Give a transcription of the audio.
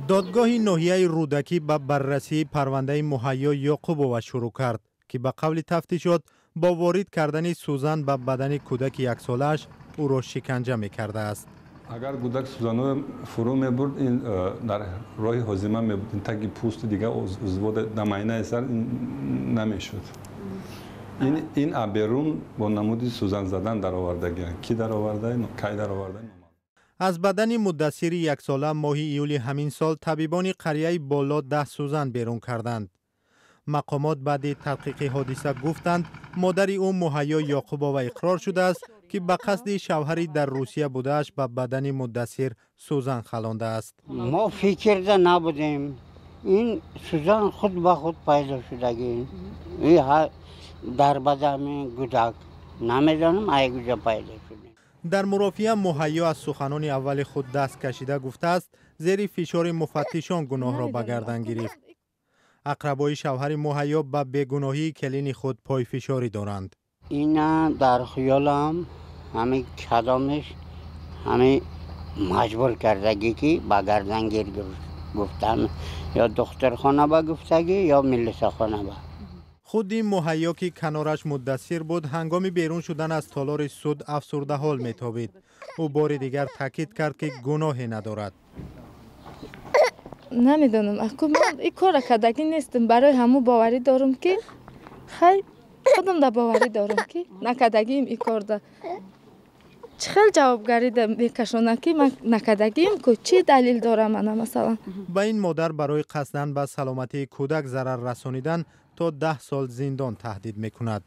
Додгоҳи ноҳияи Рӯдакӣ ба баррасии парвандаи Муҳайё Ёқубова шурӯъ кард, ки ба қавли тафтишот бо ворид кардани сӯзан ба бадани кӯдаки яксолааш ӯро шиканҷа мекардааст. Агар кӯдак сӯзанҳоро фурӯ мебурд, ин дар роҳи ҳозима мебуд, ин таги пӯсту дигар узвҳо, дар майнаи сар намешуд. Ин аберун бо намуди сӯзан задан даровардагианд. Кӣ дароварда, кай дароварда? Аз бадани Муддассири яксола моҳи июли ҳамин сол табибони қарияи Боло 10 сӯзан берун карданд. Мақомот баъди таҳқиқи ҳодиса гуфтанд, модари ӯ Муҳайё Ёқубова иқрор шудааст, ки ба қасди шавҳари дар Русия будааш ба бадани Муддассир сӯзан халондааст. Мо фикрда набудем, ин сӯзан худ ба худ пайдо шудагӣ дар бадани кӯдак, намедонам, ай куҷо пайдо шуд. Дар мурофиа Муҳайё аз суханони аввали худ даст кашида, гуфтааст, зери фишори муфаттишон гуноҳро ба гардан гирифт. Ақрабои шавҳари Муҳайё ба бегуноҳии келини худ пойфишорӣ доранд. Ина дар хаёлам ҳами кадомеш ҳами маҷбур кардагӣ, ки ба гардангир гуфтам, ё духтурхона ба гуфтагӣ, ё милисахона ба. Худи Муҳайё, ки канораш Муддассир буд, ҳангоми берун шудан аз толори суд афсурдаҳол метобид. Ӯ бори дигар таъкид кард, ки гуноҳе надорад. Намедонам, аку ман ин корра кардагӣ нестам. Барои ҳамун боварӣ дорам, ки хай, худам да боварӣ дорам, ки накардагиим ин корда. Чӣ хел ҷавобгарида мекашонам, ки ман накардагиим ку? Чӣ далел дорам ана, масалан? Ба ин модар барои қасдан ба саломатии кӯдак зарар расонидан то 10 сол зиндон таҳдид мекунад.